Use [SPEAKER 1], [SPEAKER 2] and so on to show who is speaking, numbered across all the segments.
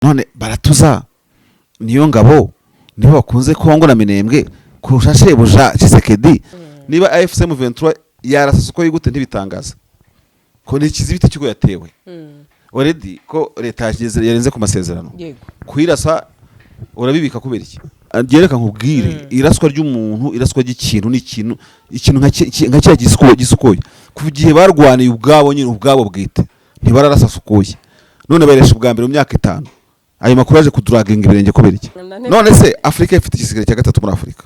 [SPEAKER 1] None baratuza niyo ngabo nibo bakunze Kongo na Minembwe kurusha shebuja Tshisekedi. Niba AFC M23 yarasasa uko yigute, ntibitangaza ko ni ikizibiti cy'uko yatewe already, ko leta yageze yarenze ku masezerano. Kuyirasa urabibika kubera iki? Reka nkubwire, iraswa ry'umuntu, iraswa ry'ikintu ni ikintu, ikintu nka kiriya gisukuye kuva igihe barwaniye ubwabo nyine, ubwabo bwite, ntibararasa Sukhoi, none bayiresha ubwa mbere mu myaka 5. Ayo makuru yaje kuduraginga ibirenge kubera iki? None se Afurika ifite igisirikare cya gatatu muri Afurika,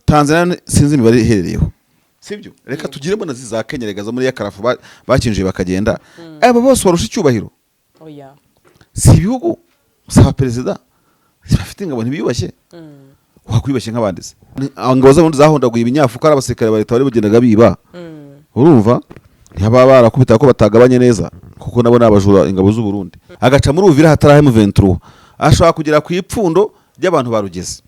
[SPEAKER 1] Tanzania sinzi imibare iherereyeho, sibyo? Reka tugiremo na za Kenya, rega zo muri yakarafu bakinjiye bakagenda. Aba bose barusha icyubahiro?
[SPEAKER 2] Oya.
[SPEAKER 1] Si ibihugu, si abaperezida, si bafite ingabo, ntibiyubashye. Wakwiyubashye nk'abandi se? Ingabo z'Abarundi zahondaguye ibinyafuka, ari abasirikare ba leta bari bugendaga biba. Urumva ntibaba barakubita ko batagabanye neza, kuko nabo ni abajura. Ingabo z'u Burundi agaca muri Uvira hatari M23, ashobora kugera ku ipfundo ry'abantu barugeze,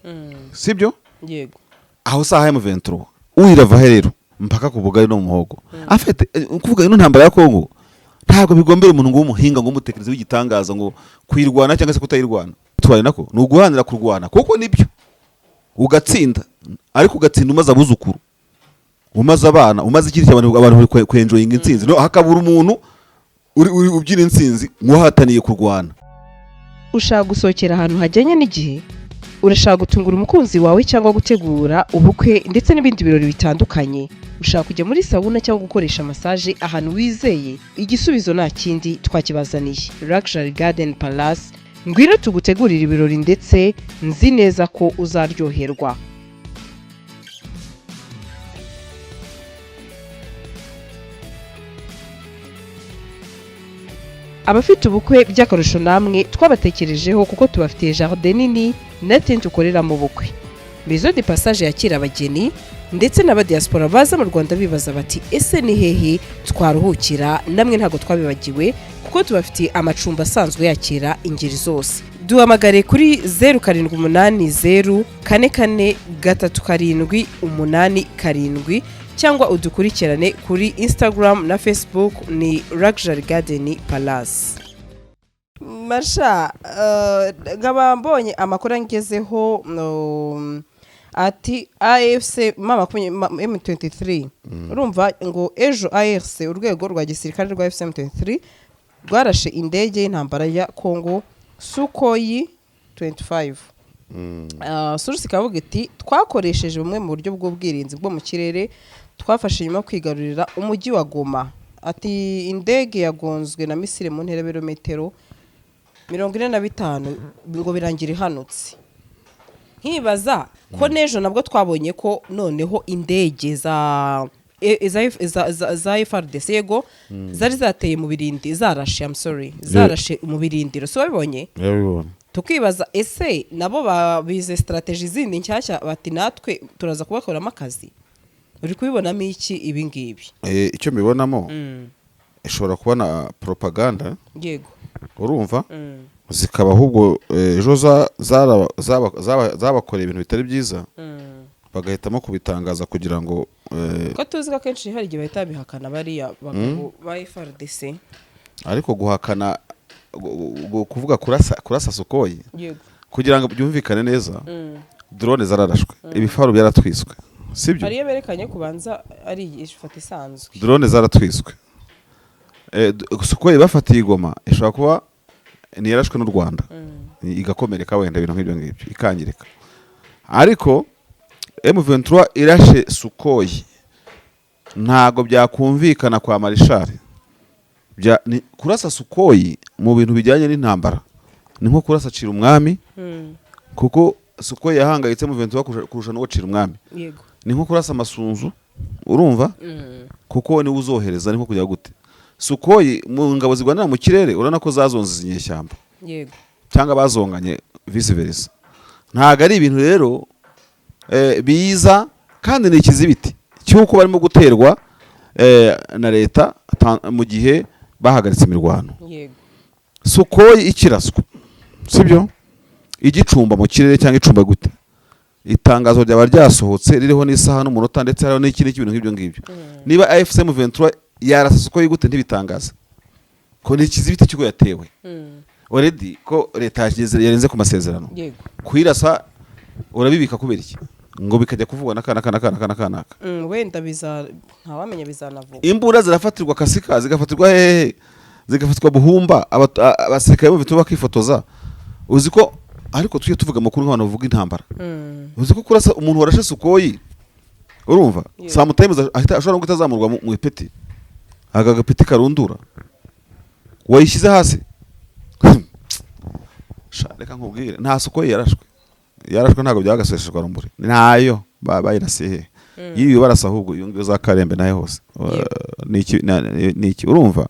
[SPEAKER 1] sibyo?
[SPEAKER 2] Yego.
[SPEAKER 1] Aho saha M23 uyirava he rero mpaka ku bugari no mu muhogo afite kuvuga ino ntambara ya Kongo? Ntabwo bigombera umuntu ngo w'umuhinga, ngo umutekereze w'igitangaza, ngo kuyirwana cyangwa se kutayirwana. Twari nako ni uguharanira kurwana, kuko nibyo ugatsinda, ariko ugatsinda umaze abuzukuru, umaze abana, umaze ikindi abantu bari kwenjoyinga intsinzi, no hakabura umuntu uri ubyina intsinzi nk'uwahataniye kurwana.
[SPEAKER 2] Ushaka gusohokera ahantu hajyanye n'igihe? Urashaka gutungura umukunzi wawe cyangwa gutegura ubukwe ndetse n'ibindi birori bitandukanye? Ushaka kujya muri sauna cyangwa gukoresha massage ahantu wizeye? Igisubizo nta kindi, twakibazaniye, Luxury Garden Palace. Ngwino tugutegurire ibirori, ndetse nzi neza ko uzaryoherwa. Abafite ubukwe by'akarusho namwe twabatekerejeho, kuko tubafitiye jardin nini na tente ukoreramo ubukwe, maison de passage yakira abageni ndetse n'abadiaspora baza mu Rwanda bibaza bati: "Ese ni hehe twaruhukira?" Namwe ntabwo twabibagiwe, kuko tubafitiye amacumbi asanzwe yakira ingeri zose. Duhamagare kuri 0780443787 cyangwa udukurikirane kuri Instagram na Facebook, ni Luxury Garden Palace. Masha, nkaba mbonye amakuru angezeho ati AFC M23, urumva ngo ejo AFC, urwego rwa gisirikare rwa AFC M23 rwarashe indege y'intambara ya Congo Sukhoi 25. Source ikavuga iti: "Twakoresheje bumwe mu buryo bw'ubwirinzi bwo mu kirere twafashe nyuma yo kwigarurira umujyi wa Goma." Ati indege yagonzwe na missile mu ntera ibirometero 45, ngo birangira ihanutse. Nkibaza ko n'ejo nabwo twabonye ko noneho indege za FARDC, yego, zari zateye mu birindi, zarashe, I'm sorry, zarashe mu birindiro, si wabibonye?
[SPEAKER 1] Yabibona.
[SPEAKER 2] Tukibaza: ese nabo babize strategy zindi nshyashya, bati natwe turaza kubakoramo akazi? Uri kubibonamo iki ibi ngibi?
[SPEAKER 1] Icyo mbibonamo, ishobora kuba na propaganda. Urumva, zikaba ahubwo ejo zabakoreye ibintu bitari byiza, bagahitamo kubitangaza kugira ngo
[SPEAKER 2] Ko tuzi ko akenshi hari igihe bahita babihakana, bariya bagabo ba FARDC?
[SPEAKER 1] Ariko guhakana, kuvuga kurasa Sukhoi, kugira ngo byumvikane neza, drone zararashwe, ibifaru byaratwiswe, sibyo?
[SPEAKER 2] Hari iyo berekanye kubanza ari ifoto isanzwe.
[SPEAKER 1] Drone zaratwiswe. Sukhoi bafatiye i Goma ishobora kuba ntiyarashwe n'u Rwanda, igakomereka wenda, ibintu nk'ibyo ngibyo, ikangirika. Ariko M23 irashe Sukhoi, ntago byakumvikana kwa Marishari. Kurasa Sukhoi mu bintu bijyanye n'intambara ni nko kurasa cira umwami, kuko Sukhoi yahangayitse M23 kurusha n'uwo cira umwami. Ni nko kurasa amasunzu, urumva, kuko niwe uzohereza. Ni nko kujya gute, Sukhoi mu ngabo zirwanira mu kirere, urabona ko zazonze izi nyeshyamba cyangwa bazonganye, vice versa. Ntabwo ari ibintu rero biza, kandi ni ikizibiti cy'uko barimo guterwa na leta mu gihe bahagaritse imirwano. Sukhoi ikiraswa, sibyo, igicumba mu kirere cyangwa icumba gute, itangazo ryaba ryasohotse ririho n'isaha n'umunota, ndetse hariho n'iki n'iki, ibintu nk'ibyo ngibyo. Niba AFC M23 yarasa Sukhoi gute, ntibitangaza ko ni ikizibiti cy'uko yatewe. Already ko leta yarenze ku masezerano, kuyirasa urabibika kubera iki? Ngo bikajya kuvugwa n'aka n'aka n'aka n'aka n'aka n'aka.
[SPEAKER 2] Wenda biza, ntawamenya, bizanavuga.
[SPEAKER 1] Imbunda zirafatirwa Kasika, zigafatirwa hehe, zigafatirwa Buhumba, abasirikare b'u bakifotoza. Uzi ko ariko tujye tuvuga amakuru nk'abantu bavuga intambara. Uzi ko kurasa umuntu warashe Sukhoi, urumva, sometimes ahita ashobora no guhita azamurwa mu ipeti, aka gapeti karundura wayishyize hasi. Sha, reka nkubwire, nta Sukhoi yarashwe. Yarashwe ntabwo byagaseseshwa rumuri, ntayo bayirasiye he? Yiriwe barasa ahubwo iyo ngiyo za Karembe nayo hose. Ni iki urumva?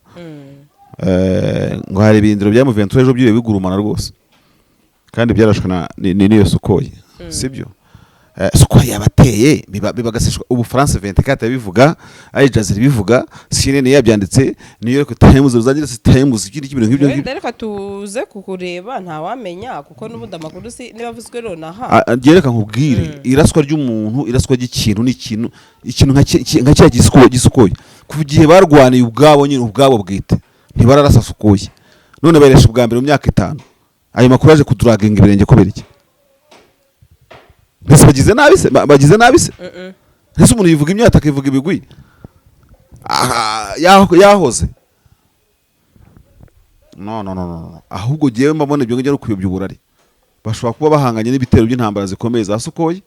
[SPEAKER 1] Ngo hari ibirindiro bya M23 ejo byiriwe bigurumana rwose, kandi byarashwe na n'iyo Sukhoi, sibyo? Sukhoi yabateye biba gaseshwa. Ubu France 24 yabivuga, Al Jazeera ibivuga, CNN yabyanditse, New York Times, Los Angeles Times, ikindi kintu nk'ibyo ngibyo.
[SPEAKER 2] Wenda reka tuze kukureba, ntawamenya, kuko n'ubundi amakuru si niba avuzwe nonaha.
[SPEAKER 1] Njye reka nkubwire, iraswa ry'umuntu, iraswa ry'ikintu ni ikintu, ikintu nka kiriya gisukoye, kuva igihe barwaniye ubwabo nyine, ubwabo bwite, ntibararasa Sukhoi, none bayirashe ubwa mbere mu myaka 5. Ayo makuru yaje kuduraginga ibirenge kubera iki? Mbese bagize nabi se? Bagize nabi se?
[SPEAKER 2] Mm-mm.
[SPEAKER 1] Ese umuntu yivuga imyaka, akivuga ibigwi? Aha, yahoze. No, no, no, no, no. Ahubwo jyewe mbabona ibyo ngibyo ari ukuyobya uburari. Bashobora kuba bahanganye n'ibitero by'intambara zikomeye za Sukhoi,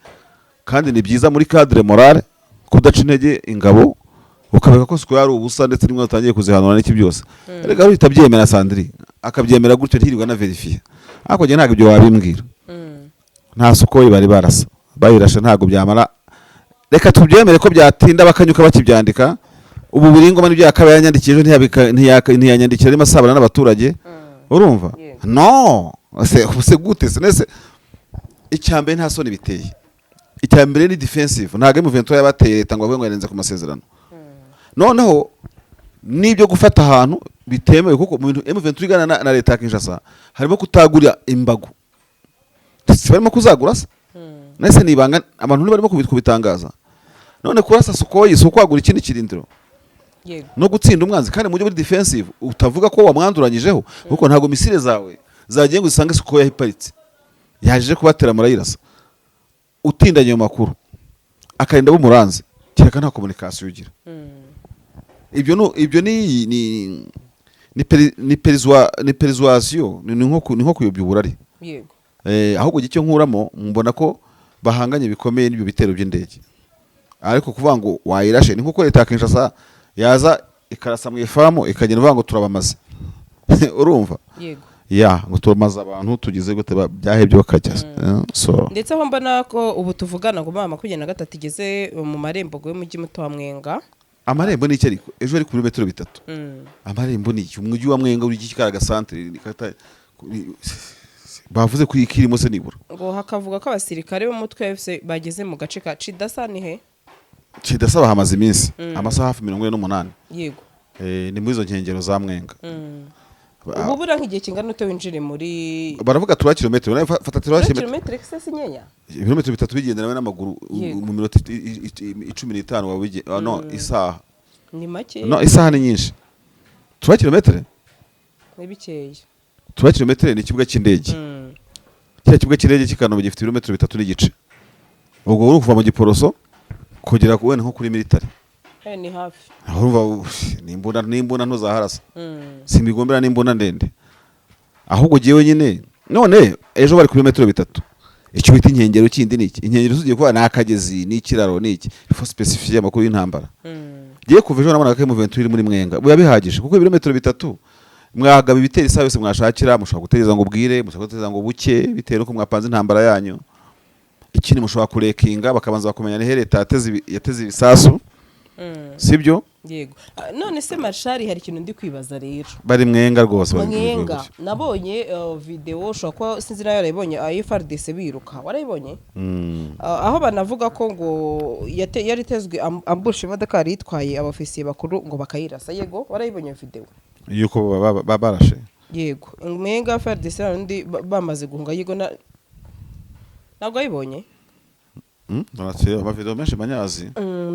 [SPEAKER 1] kandi ni byiza muri cadre morale kudaca intege ingabo, ukabereka ko Sukhoi ari ubusa, ndetse nimwe utangiye kuzihanura n'iki byose. Reka uhita abyemera, Sandri akabyemera gutyo, ntirirwa na verifiye. Ariko njye ntabwo ibyo wabimbwira. Nta Sukhoi bari barasa. Bayirashe ntabwo byamara, reka tubyemere ko byatinda bakanyuka bakibyandika. Ubu Biringoma nibyo yakabaye yanyandikiye ejo, ntiyanyandikira, arimo asabana n'abaturage, urumva?
[SPEAKER 2] Yego.
[SPEAKER 1] No se gute se? Nese icya mbere nta soni biteye. Icya mbere ni defensive, ntabwo M23 yabateye leta ngo bavuge ngo yarenze ku masezerano. Noneho n'ibyo gufata ahantu bitemewe, kuko mu bintu M23 igana na leta ya Kinshasa harimo kutagura imbago. Si barimo kuzagura se? Nese ni ibanga? Abantu ntibarimo kubitangaza? None kurasa Sukhoi si ukwagura ikindi kirindiro no gutsinda umwanzi, kandi mu buryo buri defensive, utavuga ko wamwanduranyijeho, kuko ntabwo missile zawe zagiye ngo zisange Sukhoi yaho iparitse, yaje kubatera, murayirasa. Utindanye ayo makuru akarinda bumuranze, kereka nta communication ugira. Ibyo no ibyo ni persuasion, ni nko kuyobya uburari. Ahubwo icyo nkuramo, mbona ko bahanganye bikomeye n'ibyo bitero by'indege. Ariko kuvuga ngo wayirashe ni nkuko leta ya Kinshasa yaza ikarasa mu ifamu, ikagenda ivuga ngo turabamaze, urumva?
[SPEAKER 2] Yego.
[SPEAKER 1] Ya, ngo turamaze abantu, tugize gute, byahebye bakajya. So
[SPEAKER 2] Ndetse aho mbona ko ubu tuvugana ngo M23 igeze mu marembo y'umujyi muto wa Mwenga.
[SPEAKER 1] Amarembo ni iki? Ariko ejo ari ku birometero 3. Amarembo ni iki? Umujyi wa Mwenga uri iki? Kari agasantere bavuze ko ikirimo se nibura?
[SPEAKER 2] Ngo hakavuga ko abasirikare b'umutwe wa FC bageze mu gace ka Cidasa, ni he?
[SPEAKER 1] Kidasaba hamaze iminsi, amasaha hafi 48. Ni muri izo nkengero za Mwenga.
[SPEAKER 2] Ubu buriya nk'igihe kingana ute winjire muri
[SPEAKER 1] Baravuga trois kilometero, nawe fata trois kilometero.
[SPEAKER 2] Kilometero se si nkeya?
[SPEAKER 1] Ibirometero 3 bigendera n'amaguru mu minota 15 waba no isaha.
[SPEAKER 2] Ni make.
[SPEAKER 1] No, isaha ni nyinshi. Trois kilometero.
[SPEAKER 2] Ni bikeya.
[SPEAKER 1] Trois kilometero ni ikibuga cy'indege. Kiriya kibuga cy'indege cy'i Kanombe gifite ibirometero 3.5. Ubwo uri kuva mu Giporoso kugera ku wenda nko kuri military.
[SPEAKER 2] Ni hafi.
[SPEAKER 1] Aho urumva, n'imbunda ntuzaharasa. Simbigombera n'imbunda ndende. Ahubwo jyewe nyine, none ejo bari ku birometero 3, icyo bita inkengero kindi ni iki? Inkengero tugiye kuba ni akagezi, ni ikiraro, ni iki? Il faut spécifier amakuru y'intambara. Ngiye kuva ejo nabonaga ko M23 iri muri Mwenga, biba bihagije, kuko ibirometero 3 mwagaba ibitero isaha yose mwashakira. Mushobora gutegereza ngo bwire, mushobora gutegereza ngo buke, bitewe n'uko mwapanze intambara yanyu. Ikindi, mushobora kurekinga bakabanza bakumenya nihe leta yateze ibisasu, sibyo?
[SPEAKER 2] Yego. None se Marshal, hari ikintu ndi kwibaza rero.
[SPEAKER 1] Bari Mwenga rwose, bari
[SPEAKER 2] Mwenga.
[SPEAKER 1] gutyo.
[SPEAKER 2] Nabonye video, ushobora kuba sinzi nayo warayibonye, FARDC biruka, warayibonye?
[SPEAKER 1] Mm.
[SPEAKER 2] Aho banavuga ko ngo yari itezwe ambush, imodoka yari itwaye abofisiye bakuru ngo bakayirasa. Yego, warayibonye iyo video?
[SPEAKER 1] Yuko barashe?
[SPEAKER 2] Yego, Mwenga, FARDC n'undi bamaze guhunga. Yego, ntabwo wayibonye?
[SPEAKER 1] Amavideo menshi manyazi.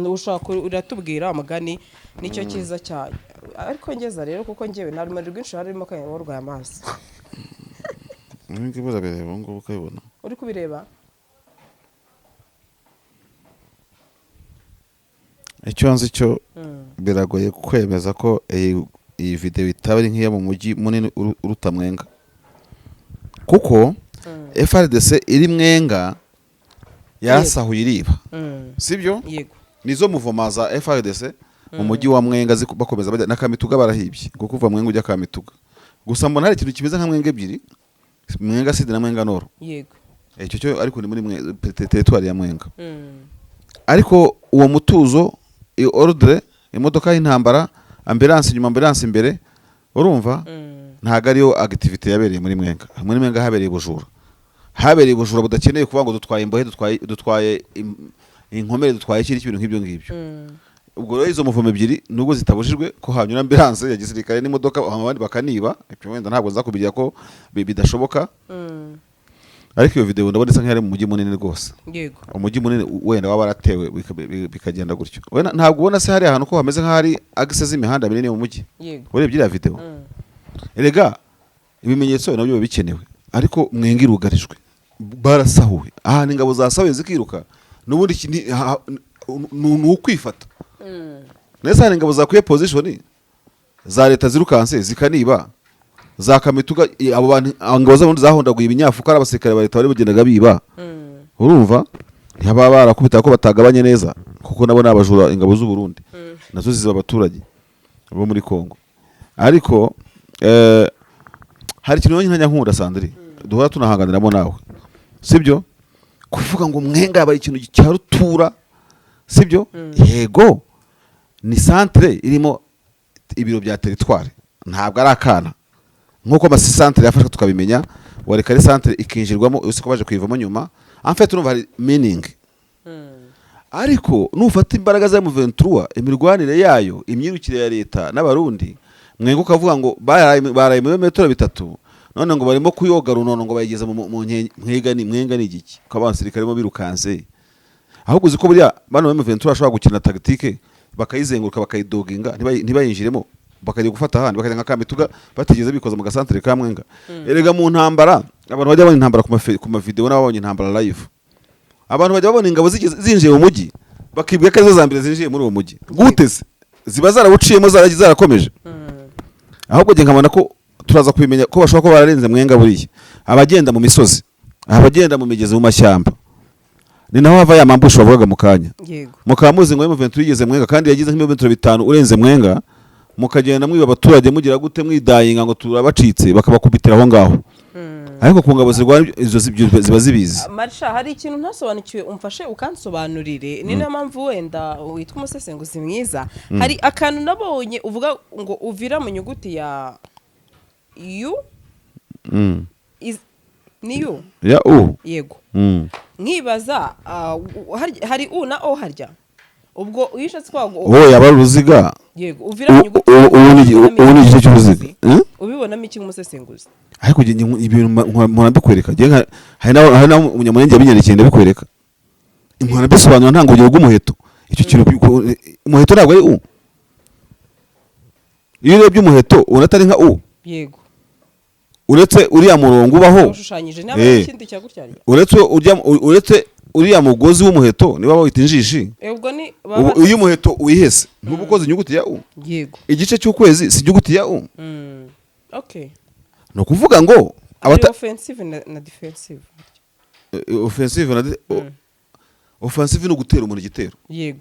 [SPEAKER 2] Ushobora uratubwira, amagani nicyo cyiza cyayo. Ariko ngeza rero, kuko ngewe nta rumuri rwinshi harimo, kandi warwaye amaso.
[SPEAKER 1] Ibi ngibi urabireba ubu ngubu ukabibona.
[SPEAKER 2] Uri kubireba.
[SPEAKER 1] Icyo nzi cyo, biragoye kwemeza ko iyi video itaba ari nk'iyo mu mujyi munini uruta Mwenga, kuko FARDC iri Mwenga yarasahuye, iriba, sibyo?
[SPEAKER 2] Yego.
[SPEAKER 1] Nizo mouvement za FARDC mu mujyi wa Mwenga bakomeza bajya na Kamituga, barahibye kuko kuva Mwenga ujya Kamituga. Gusa mbona hari ikintu kimeze nka Mwenga ebyiri, Mwenga Sud na Mwenga Nord. Icyo cyo ariko ni muri territoire ya Mwenga. Ariko uwo mutuzo, iyo ordre, imodoka y'intambara, ambulance inyuma, ambulance imbere, urumva, ntabwo ariyo activité yabereye muri Mwenga. Muri Mwenga habereye ubujura, habereye ubujura budakeneye kuvuga ngo dutwaye imbohe, dutwaye inkomere, dutwaye ikindi kintu nk'ibyo ngibyo. Ubwo rero izo mouvement ebyiri, nubwo zitabujijwe ko hanyura ambulance ya gisirikare n'imodoka, abandi bakaniba, ibyo wenda ntabwo nza kubigira ko bidashoboka. Ariko iyo video ndabona isa nk'iyari mu mujyi munini rwose. Umujyi munini wenda waba waratewe bikagenda gutyo. Wenda ntabwo ubona se hari ahantu ko hameze nk'ahari axe z'imihanda minini mu mujyi?
[SPEAKER 2] Yego.
[SPEAKER 1] Urebye iriya video. Erega ibimenyetso nabyo biba bikenewe, ariko Mwenga irugarijwe, barasahuwe. Ahantu ingabo zasahuye zikiruka n'ubundi ni ukwifata. Nese hari ingabo zakwiye position za leta zirukanse zikaniba za Kamituga? Abo bantu, abo ngabo z'Abarundi zahondaguye ibinyafuka, ari abasirikare ba leta bari bagendaga biba. Urumva ntibaba barakubita ko batagabanye neza, kuko nabo ni abajura. Ingabo z'u Burundi nazo ziba abaturage bo muri Kongo. Ariko hari ikintu ntajya nkunda, Sandri, duhora tunahanganiramo nawe, sibyo? Kuvuga ngo Mwenga yabaye ikintu cya rutura, sibyo? Yego, ni centre irimo ibiro bya territoire, ntabwo ari akana nk'uko amasi centre yafashwe tukabimenya. Wareka ari centre ikinjirwamo, uretse ko baje kuyivamo nyuma. En fait urumva hari meaning. Ariko nufata imbaraga za M23, imirwanire yayo, imyirukire ya leta n'Abarundi, Mwenga ukavuga ngo baraye muri metero 3, none ngo barimo kuyoga runono, ngo bayigeze mu Mwenga. Ni Mwenga ni igiki ko abasirikare barimo birukanse? Ahubwo uzi ko buriya bano ba M23 bashobora gukina tactique, bakayizenguruka, bakayidoginga, ntibayinjiremo, bakajya gufata ahandi, bakajya nka Kamituga, batigeze bikoza mu gasantere ka Mwenga. Erega mu ntambara, abantu bajya babona intambara ku mavideo n'ababonye intambara live, abantu bajya babona ingabo zinjiye mu mujyi, bakibwira ko arizo za mbere zinjiye muri uwo mujyi. Gute se ziba zarawuciyemo, zarakomeje? Ahubwo njye nkabona ko turaza kubimenya ko bashobora kuba bararenze Mwenga. Buriya abagenda mu misozi, abagenda mu migezi, mu mashyamba, ni naho hava ya ma ambush bavugaga mu kanya. Mukaba muzi ngo M23 yigeze Mwenga, kandi yagize nk'ibirometero 5 urenze Mwenga, mukagenda mwiba abaturage, mugira gute, mwidayinga ngo turabacitse, bakabakubitira aho ngaho. Ariko ku ngabo zirwana izo ziba zibizi.
[SPEAKER 2] Marisha, hari ikintu ntasobanukiwe, umfashe ukansobanurire, ni nayo mpamvu wenda witwa umusesenguzi mwiza. Hari akantu nabonye uvuga ngo Uvira mu nyuguti ya U. Ni U?
[SPEAKER 1] Ya U.
[SPEAKER 2] Yego. Nkibaza, hari U na O harya? Ubwo iyo ushatse kwago
[SPEAKER 1] Uwo yaba ari uruziga.
[SPEAKER 2] Yego, Uvira mu nyuguti.
[SPEAKER 1] Ubu ni igice cy'uruziga.
[SPEAKER 2] Ubibonamo iki nk'umusesenguzi?
[SPEAKER 1] Ariko njye ibintu mpora mbikwereka. Njye hari n'aho umunyamurenge yabinyerekeye, ndabikwereka, mpora mbisobanura, ntanga urugero rw'umuheto. Icyo kintu, umuheto ntabwo ari U? Iyo urebye umuheto ubona atari nka U?
[SPEAKER 2] Yego.
[SPEAKER 1] Uretse uriya murongo ubaho.
[SPEAKER 2] Ushushanyije niba hari ikindi cya gutya harya?
[SPEAKER 1] Uretse uriya mugozi w'umuheto, niba bawita injishi.
[SPEAKER 2] Ubwo ni
[SPEAKER 1] Ubu iyo umuheto wihese, ntuba ukoze inyuguti ya U?
[SPEAKER 2] Yego.
[SPEAKER 1] Igice cy'ukwezi si inyuguti ya U?
[SPEAKER 2] Okay.
[SPEAKER 1] Ni ukuvuga ngo
[SPEAKER 2] Hari offensive na defensive.
[SPEAKER 1] Offensive na offensive ni ugutera umuntu igitero.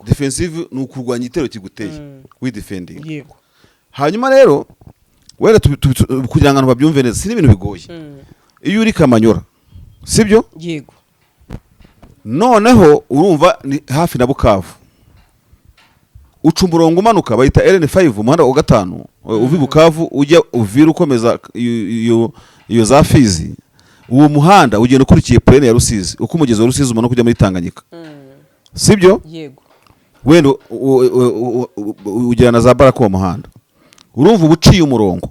[SPEAKER 1] Defensive ni ukurwanya igitero kiguteye, widefending. Hanyuma rero wenda kugira ngo abantu babyumve neza, si n'ibintu bigoye. Iyo uri Kamanyora, sibyo?
[SPEAKER 2] Yego.
[SPEAKER 1] Noneho urumva ni hafi na Bukavu, uca umurongo umanuka bayita RN5, umuhanda wa gatanu uva i Bukavu ujya Uvira, ukomeza iyo za Fizi. Uwo muhanda ugenda ukurikiye plaine ya Rusizi, uko umugezi wa Rusizi umanuka ujya muri Tanganyika, sibyo?
[SPEAKER 2] Yego.
[SPEAKER 1] Wenda ugera na za Baraka. Uwo muhanda urumva uba uciye umurongo,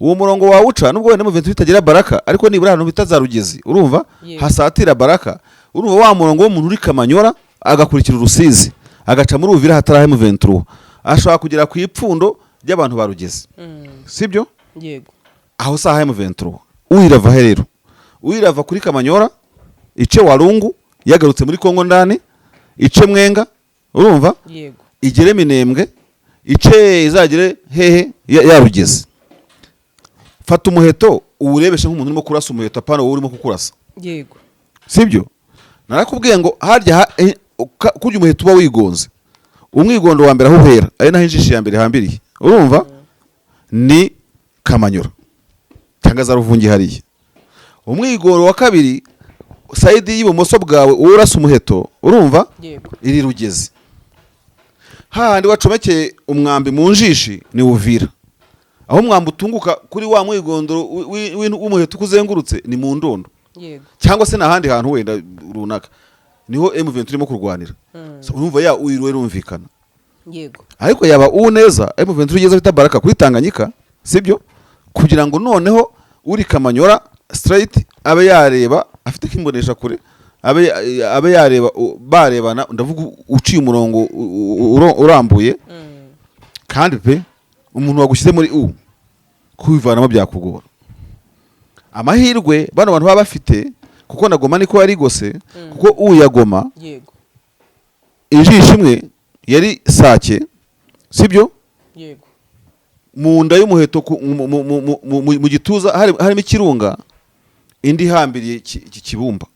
[SPEAKER 1] uwo murongo wawuca, nubwo wenda M23 itagira Baraka, ariko nibura ahantu bita za Rugezi, urumva, hasatira Baraka. Urumva wa murongo w'umuntu uri Kamanyora agakurikira Urusizi, agaca muri Uvira hataraha M23, ashobora kugera ku ipfundo. ry'abantu ba Rugezi, sibyo?
[SPEAKER 2] Yego.
[SPEAKER 1] Aho saha M23 uyirava he rero? Uyirava kuri Kamanyora, ice Warungu, yagarutse muri Kongo ndani, ice Mwenga, urumva?
[SPEAKER 2] Yego.
[SPEAKER 1] Igere Minembwe, ice izagere hehe ya Rugezi. Fata umuheto uwurebeshe nk'umuntu urimo kurasa umuheto, apana wowe urimo kukurasa. Sibyo? Narakubwiye ngo harya kurya umuheto uba wigonze, umwigondo wa mbere aho uhera ari naho injishi ya mbere ihambiriye, urumva, ni Kamanyura cyangwa za Ruvungi hariya. Umwigondo wa kabiri, side y'ibumoso bwawe, uwo urasa umuheto, urumva, iri Rugezi. Hahandi wacomekeye umwambi mu njishi ni Uvira. Aho umwambi utunguka kuri wa mwigondoro w'umuheto uko uzengurutse ni mu Ndondo, cyangwa se n'ahandi hantu wenda runaka, niho M23 irimo kurwanira. So, urumva ya uyiro irumvikana. Ariko yaba uwu neza M23 igeze bita Baraka kuri Tanganyika, sibyo? Kugira ngo noneho uri Kamanyora straight abe yareba afite kimbonesha kure, abe yareba barebana, ndavuga uciye umurongo urambuye. Kandi pe, umuntu wagushyize muri u kubivanamo byakugora. Amahirwe bano bantu baba bafite, kuko na Goma niko yarigose, kuko uya Goma, injisho imwe yari Sake, sibyo?
[SPEAKER 2] Yego.
[SPEAKER 1] Mu nda y'umuheto mu gituza harimo ikirunga, indi ihambiriye iki kibumba.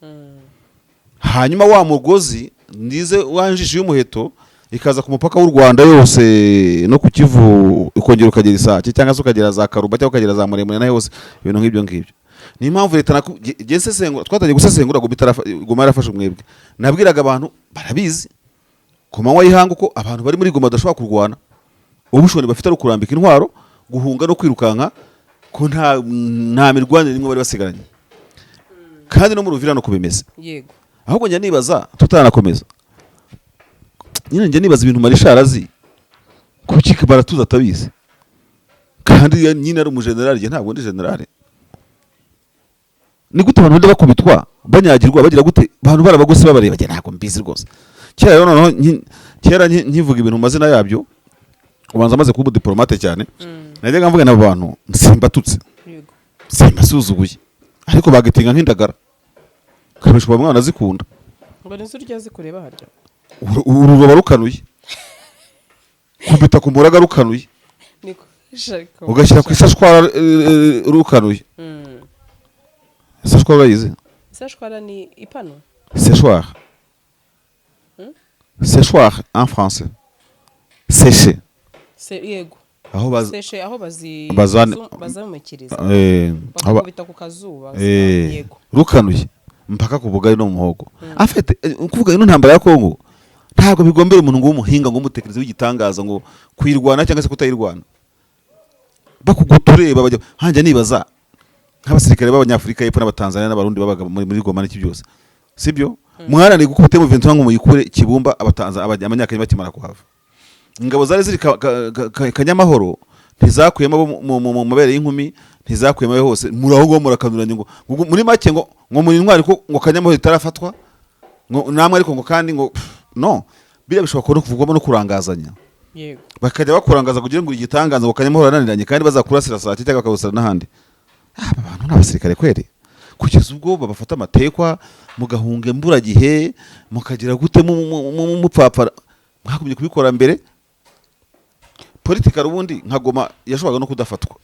[SPEAKER 1] Hanyuma wa mugozi ndize wa njisho y'umuheto ikaza ku mupaka w'u Rwanda yose no ku Kivu, ukongera ukagera Isake cyangwa se ukagera za Karuba cyangwa ukagera za Muremure naho hose, ibintu nk'ibyo ngibyo. Niyo mpamvu leta jye nsesengura, twatangiye gusesengura Goma Goma yarafashe umwebwe. Nabwiraga abantu barabizi ku manywa y'ihangu ko abantu bari muri Goma badashobora kurwana, ubushobozi bafite ari ukurambika intwaro, guhunga no kwirukanka, ko nta mirwanire n'imwe bari basigaranye. Kandi no mu Ruvira no kubimeze. Ahubwo njya nibaza, tutanakomeza nyine, njya nibaza ibintu Marishari azi, kuki Baratuza atabizi kandi nyine ari umujenerali? Njye ntabwo ndi generale. Ni gute abantu bajya bakubitwa, banyagirwa, bagira gute, abantu barabagose babareba? Njye ntabwo mbizi rwose. Kera rero noneho kera nkivuga ibintu mu mazina yabyo, ubanza amaze kuba umudiplomate cyane, najyaga mvuga n'abo bantu simbatutse, simbasuzuguye, ariko bagatinga nk'indagara kabisha uba mwana zikunda.
[SPEAKER 2] Ngo nizo urya zikureba harya.
[SPEAKER 1] Ururoba rukanuye, kubita ku muraga rukanuye,
[SPEAKER 2] Niko shaka.
[SPEAKER 1] Ugashyira ku isashwara rukanuye. Isashwara urayizi?
[SPEAKER 2] Isashwara ni ipanu.
[SPEAKER 1] Séchoir. Séchoir en français, sécher.
[SPEAKER 2] Se yego.
[SPEAKER 1] Aho baza
[SPEAKER 2] Seshe aho bazi bazamukiriza.
[SPEAKER 1] Aho
[SPEAKER 2] Bakakubita ku kazuba.
[SPEAKER 1] Rukanuye mpaka ku bugari no mu muhogo. Afite kuvuga ino ntambara ya Kongo, ntabwo bigombera umuntu ngo w'umuhinga, ngo umutekereze w'igitangaza, ngo kuyirwana cyangwa se kutayirwana. Bakugutureba bajya hanjya nibaza nk'abasirikare b'Abanyafurika y'Epfo n'Abatanzania n'Abarundi babaga muri Goma n'iki byose, sibyo? Mwarananiye gukubita M23 ngo muyikure Kibumba, Abatanzania, Abanyakenya bakimara kuhava. Ingabo zari ziri Kanyamahoro ntizakuyemo abo mu mabere y'inkumi, ntizakuyemo ayo hose. Muri aho ngaho murakanuranye ngo muri make ngo muri intwari ko ngo Kanyamahoro itarafatwa, ngo namwe, ariko ngo kandi ngo pff, no biriya bishobora kuba no kuvugwamo no kurangazanya. Bakajya bakurangaza kugira ngo igitangaza ngo Kanyamahoro arananiranye, kandi bazakurasira saa cyangwa bakagusira n'ahandi. Aba bantu ni abasirikare kweri? Kugeza ubwo babafata amatekwa, mugahunga imburagihe, mukagira gute, mupfapfara, mwagumye kubikora mbere. Politikari ubundi nka Goma yashoboraga no kudafatwa,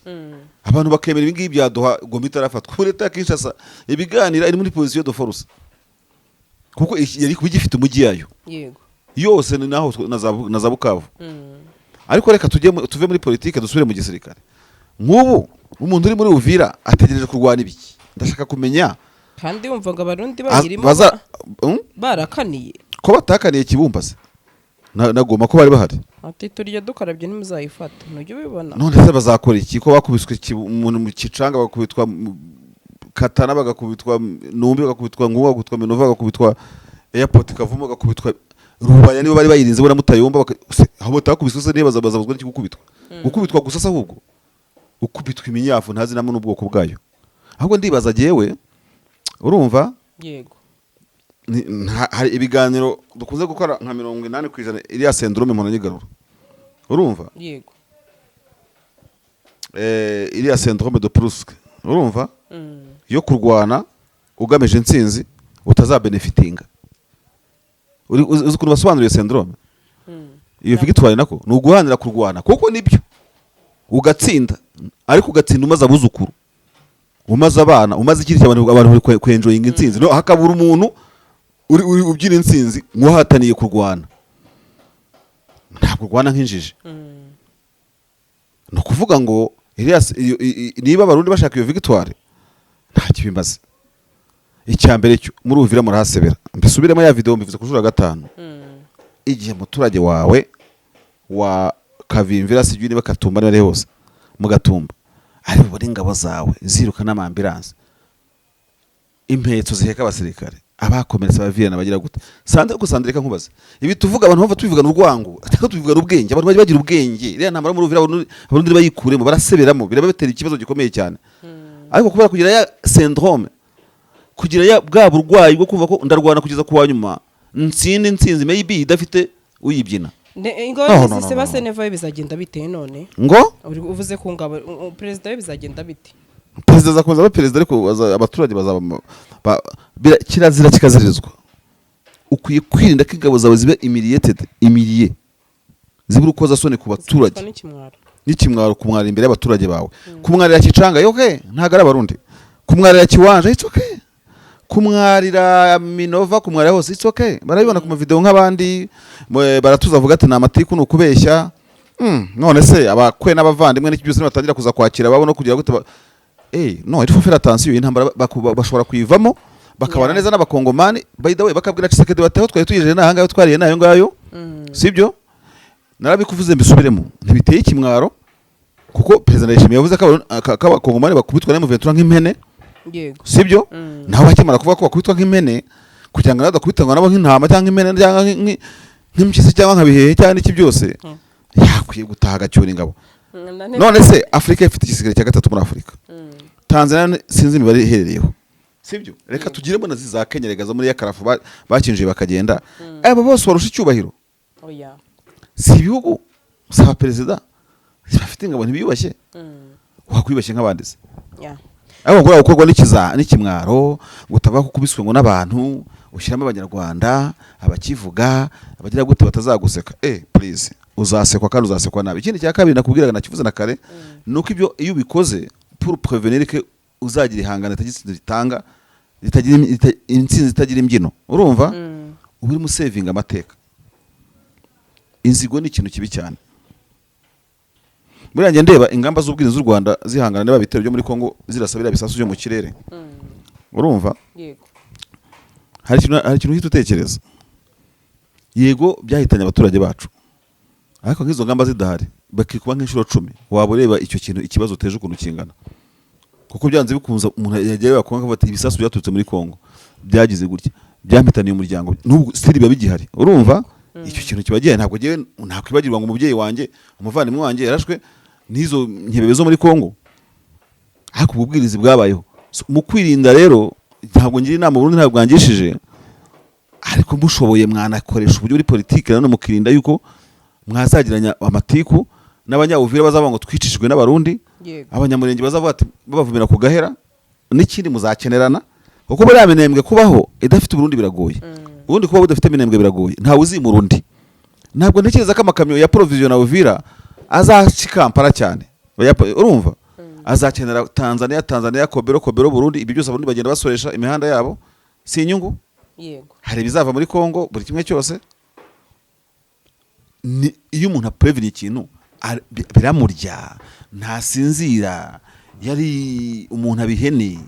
[SPEAKER 1] abantu bakemera ibi ngibi byaduha Goma itarafatwa. Ubu leta ya Kinshasa ibiganira iri muri position de force, kuko yari kuba igifite umujyi yayo yose, ni naho na za Bukavu. Ariko reka tujye tuve muri politike, dusubire mu gisirikare. Nk'ubu umuntu uri muri Uvira ategereje kurwana ibiki? Ndashaka kumenya.
[SPEAKER 2] Kandi wumva ngo Abarundi bayirimo
[SPEAKER 1] Baza
[SPEAKER 2] barakaniye.
[SPEAKER 1] Ko batakaniye Kibumba se na Goma ko bari bahari?
[SPEAKER 2] Ati turya dukarabye ntimuzayifata, ntujya ubibona.
[SPEAKER 1] None se bazakora iki ko bakubiswe umuntu mu Kicanga, bakubitwa Katana, bagakubitwa Numbi, bagakubitwa Nkuba, bagakubitwa Minova, bagakubitwa Airport Kavumu, bagakubitwa Rubaya, nibo bari bayirinze bo na Mutayomba, aho batakubiswe se niba bazabuzwa n'iki gukubitwa? Gukubitwa gusa se, ahubwo gukubitwa iminyafu ntazi namwe n'ubwoko bwayo. Ahubwo ndibaza jyewe, urumva, hari ibiganiro dukunze gukora nka 80% iriya syndrome mpora nyigarura, urumva?
[SPEAKER 2] Yego.
[SPEAKER 1] Iriya syndrome de Proust, urumva, yo kurwana ugamije intsinzi utazabenefitinga. Uzi ukuntu basobanura iyo syndrome, iyo victoire? Nako ni uguharanira kurwana kuko nibyo ugatsinda, ariko ugatsinda umaze abuzukuru, umaze abana, umaze ikindi kintu, abantu bari kwenjoyinga intsinzi. No, hakabura umuntu uri ubyina intsinzi nk'uwahataniye kurwana. Ntabwo urwana nk'injiji. Ni ukuvuga ngo niba Abarundi bashaka iyo victoire, nta kibimaze. Icya mbere cyo, muri Uvira murahasebera. Mbisubiremo, ya video mbivuze ku nshuro ya gatanu. Igihe umuturage wawe wa Kavimvira, sijui niba Katumba, niba ari hose mu Gatumba, ari bubone ingabo zawe ziruka n'amambulance, impetso ziheka abasirikare, abakomeretse, abavirana, bagira gute? Sande uko sande, reka nkubaze. Ibi tuvuga, abantu bava tubivugana urwango, ariko tubivugana ubwenge. Abantu bajya bagira ubwenge. Iriya ntambara muri Uvira, Abarundi bayikuremo, baraseberamo, birabatera ikibazo gikomeye cyane. Ariko kubera kugira ya syndrome, kugira ya bwa burwayi bwo kumva ko ndarwana kugeza ku wa nyuma, nsinde intsinzi maybe idafite uyibyina.
[SPEAKER 2] Ingabo
[SPEAKER 1] No, no, no,
[SPEAKER 2] zise
[SPEAKER 1] no,
[SPEAKER 2] ba
[SPEAKER 1] no.
[SPEAKER 2] Seneva we bizagenda bite none?
[SPEAKER 1] Ngo
[SPEAKER 2] Uvuze ku ngabo, perezida we bizagenda bite?
[SPEAKER 1] Perezida azakomeza aba perezida, ariko abaturage bazaba kirazira kikazirizwa. Ukwiye kwirinda ko ingabo zawe ziba humiliated, humilié, ziba urukozasoni ku baturage.
[SPEAKER 2] Zicwa n'ikimwaro.
[SPEAKER 1] N'ikimwaro, kumwarira imbere y'abaturage bawe. Kumwarira Kicanga, okay, ntabwo ari Abarundi. Kumwarira Kiwanja, it's okay. Kumwarira Minova, kumwarira hose, it's okay, barabibona ku mavideo nk'abandi. Baratuza, avuga ati ni amatiku, ni ukubeshya. None se abakwe n'abavandimwe n'iki byose nibatangira kuza kwakira ababo no kugira gute no, il faut faire attention. Iyi ntambara bashobora kuyivamo bakabana neza n'Abakongomani. By the way, bakabwira Tshisekedi bati aho twari tugejeje n'aha ngaho, twariye n'ayo ngayo. Sibyo? Narabikuvuze, mbisubiremo, ntibiteye ikimwaro kuko Perezida Ndayishimiye yavuze ko Abakongomani bakubitwa na M23 nk'impene. Sibyo? Nawe bakimara kuvuga ko bakubitwa nk'impene, kugira ngo badakubitwa nabo nk'intama cyangwa nk'impene cyangwa nk'impyisi cyangwa nka bihehe cyangwa n'iki byose, yakwiye gutaha agacyura ingabo. None se Afurika ifite igisirikare cya gatatu muri Afurika. Tanzania sinzi imibare iherereyeho, sibyo? Reka tugiremo na za Kenya, rega zo muri yakarafu bakinjiye bakagenda. Abo bose barusha icyubahiro?
[SPEAKER 2] Oya.
[SPEAKER 1] Si ibihugu, si abaperezida, si bafite ingabo, ntibiyubashye. Wakwiyubashye nk'abandi se? Ariko ngo gukorwa n'ikimwaro, ngo utava ko ukubiswe ngo n'abantu, ushyiramo Abanyarwanda, abakivuga, abagira gute, batazaguseka. Please, uzasekwa kandi uzasekwa nabi. Ikindi cya kabiri nakubwiraga, nakivuze na kare, ni uko ibyo iyo ubikoze pour prévenir que uzagira ihangano ritagira intsinzi, ritanga ritagira intsinzi itagira imbyino, urumva, uba urimo usevinga amateka. Inzigo ni ikintu kibi cyane. Buriya njya ndeba ingamba z'ubwirinzi z'u Rwanda zihangana niba bitero byo muri Kongo zirasa biriya bisasu byo mu kirere, urumva?
[SPEAKER 2] Yego.
[SPEAKER 1] Hari ikintu uhita utekereza. Yego, byahitanye abaturage bacu, ariko nk'izo ngamba zidahari bakikuba nk'inshuro 10, waba ureba icyo kintu ikibazo uteje ukuntu kingana. Kuko byanze bikunze umuntu yagiye areba Kongo akavuga ati ibisasu byaturutse muri Kongo byagize gutya, byampitaniye umuryango, n'ubu still biba bigihari. Urumva, icyo kintu kiba gihari. Ntabwo ngewe nakwibagirwa ngo umubyeyi wanjye, umuvandimwe wanjye yarashwe n'izo nkebebe zo muri Kongo. Ariko ubwo bwirinzi bwabayeho. So, mu kwirinda rero, ntabwo ngira inama Burundi, ntabwo bwangishije, ariko mushoboye mwanakoresha uburyo buri politiki nanone mukirinda yuko mwazagiranya amatiku n'Abanyabuvira bazavuga ngo twicishijwe n'Abarundi. Abanyamurenge bazavuga ati babavumira ku gahera. N'ikindi, muzakenerana, kuko buriya Minembwe kubaho idafite Uburundi biragoye. Ubundi kuba budafite Minembwe biragoye, ntawe uzimura undi. Ntabwo ntekereza ko amakamyo ya provision na Uvira azaca i Kampala cyane. Urumva, azakenera Tanzania, Tanzania Kobero, Kobero Burundi. Ibyo byose Abarundi bagenda basoresha imihanda yabo, si inyungu? Hari ibizava muri Kongo, buri kimwe cyose. Ni iyo umuntu aprevena ikintu biramurya, ntasinzira. Yari umuntu aba ihene,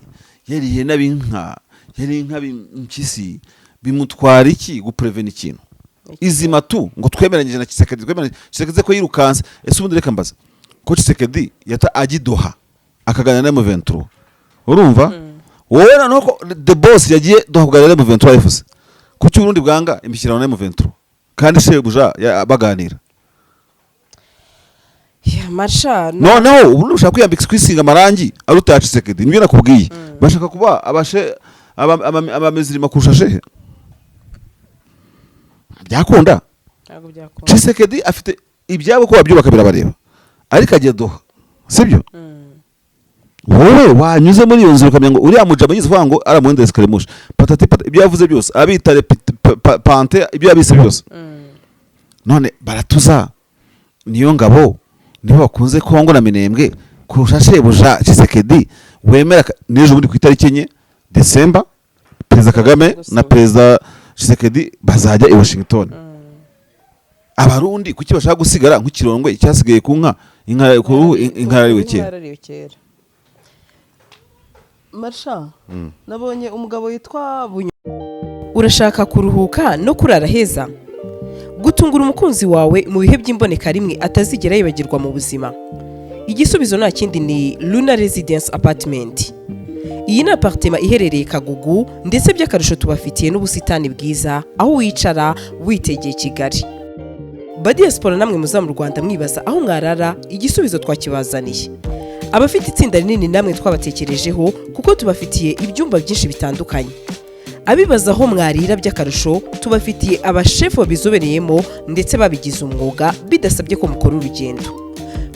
[SPEAKER 1] yari ihene aba inka, yari inka aba impyisi. Bimutwara iki guprevena ikintu izima tu ngo twemeranyije na Tshisekedi, twemeranyije Tshisekedi ko yirukanse? Ese ubundi reka mbaza, ko Tshisekedi yata ajya i Doha akaganira na M23, urumva, wowe noneho ko the boss yagiye Doha kuganira na M23 FC, kuki Uburundi bwanga imishyikirano na M23 kandi shebuja baganira?
[SPEAKER 2] Ya, marsha
[SPEAKER 1] Noneho Uburundi bushaka kwiyambika, kwisiga amarangi aruta ya Tshisekedi. Nibyo nakubwiye, bashaka kuba abashe abamezirima kurusha shehe. Byakunda?
[SPEAKER 2] Ntabwo byakunda.
[SPEAKER 1] Tshisekedi afite ibyabo, ko babyubaka birabareba, ariko ajya Doha. Sibyo? Wowe wanyuze muri iyo nzira ukamenya ngo uriya mujama yize uvuga ngo aramuhenda escaramuche, patati pata, ibyo yavuze byose abita pante, ibyo yabise byose. None baratuza niyo ngabo nibo bakunze Kongo na Minembwe kurusha shebuja Tshisekedi wemera n'ejo bundi ku itariki 4 Desemba, Perezida Kagame na Perezida Tshisekedi bazajya i Washington. Abarundi kuki bashaka gusigara nk'ikirongwe cyasigaye ku nka, inka ku ruhu, inka yarariwe
[SPEAKER 2] Inka
[SPEAKER 1] kera?
[SPEAKER 2] Yarariwe kera. Marsha, nabonye umugabo witwa Bunyo. Urashaka kuruhuka no kurara heza, gutungura umukunzi wawe mu bihe by'imboneka rimwe atazigera yibagirwa mu buzima? Igisubizo nta kindi, ni Luna Residence Apartment. Iyi ni apartment iherereye Kagugu, ndetse by'akarusho tubafitiye n'ubusitani bwiza aho wicara witegeye Kigali. Ba diaspora namwe muza mu Rwanda mwibaza aho mwarara, igisubizo twakibazaniye. Abafite itsinda rinini namwe twabatekerejeho kuko tubafitiye ibyumba byinshi bitandukanye. Abibaza aho mwarira, by'akarusho tubafitiye abashefu babizobereyemo ndetse babigize umwuga, bidasabye ko mukora urugendo.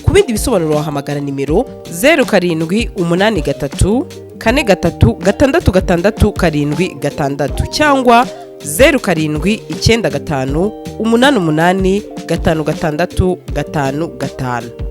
[SPEAKER 2] Ku bindi bisobanuro wahamagara nimero 0783436676 cyangwa 0795885655.